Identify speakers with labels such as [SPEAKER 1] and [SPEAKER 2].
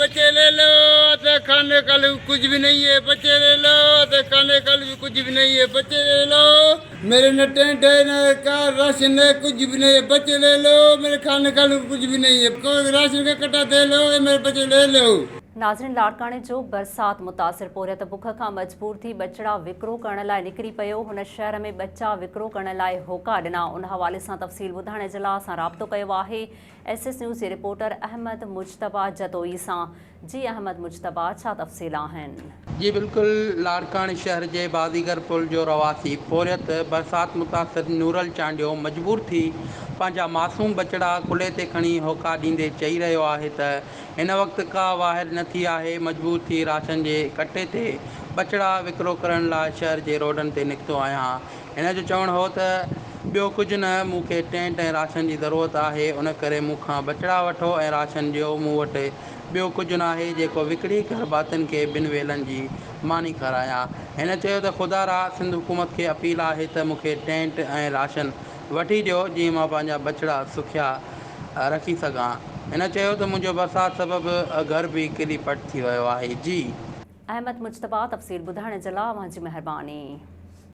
[SPEAKER 1] बच्चे ले लो तो खाने का लिए कुछ भी नहीं है बच्चे ले लो तो खाने का लिए कुछ भी नहीं है बच्चे ले लो मेरे न टेंट है न कार राशन है कुछ भी नहीं है बच्चे ले लो मेरे खाने का लिए कुछ भी नहीं है कोई राशन का कटा दे लो ये मेरे बच्चे ले लो।
[SPEAKER 2] नाज़रीन लाड़काणे जो बरसात मुतासिर पोरियत बुख खां मजबूर थी ٻچڙا وڪرو ڪرڻ لاء نڪري پيو هن شهر ۾ ٻچا وڪرو ڪرڻ لاء هوڪا ڏنا ان حوالي سان تفصيل ٻڌائڻ جي لاء اسان رابطو ڪيو آهي ايس ايس نيوز جي رپورٽر احمد مجتبيٰ جتوئي سان جي احمد مجتبيٰ ڇا تفصيل آهن.
[SPEAKER 3] جي بلڪل لاڙڪاڻي شهر جي بازيگر پل جو رهواسي پورهيت برسات متاثر نورل چانڊيو مجبور ٿي پنهنجا معصوم ٻچڙا ڪلهي تي کڻي هوڪا ڏيندي چئي رهيو آهي ته هن وقت ڪا واهر نه ٿي آهي مجبور ٿي راشن جي ڪٽي تي ٻچڙا وڪرو ڪرڻ لاء شهر جي روڊن تي نڪتو آهيان هن جو چوڻ هو ته ٻيو ڪجهه نه مون کي ٽينٽ ۽ راشن جي ضرورت آهي ان ڪري مون کان ٻچڙا وٺو ۽ راشن ڏيو مون وٽ ٻيو ڪجهه ناهي جيڪو وڪڻي گهر ڀاتين کي ٻن ويلن جي ماني کارايان هن چيو ته خدا را سنڌ حڪومت کي اپيل آهي ته مون کي ٽينٽ ۽ راشن وٺي ڏيو جيئن مان پنهنجا ٻچڙا سکيا رکي سگهان هن چيو ته منهنجو برسات سبب گهر به ڪري پٽ ٿي ويو آهي جي.
[SPEAKER 2] احمد مجتبيٰ تفصيل ٻڌائڻ جي لاء اوهان جي مهرباني.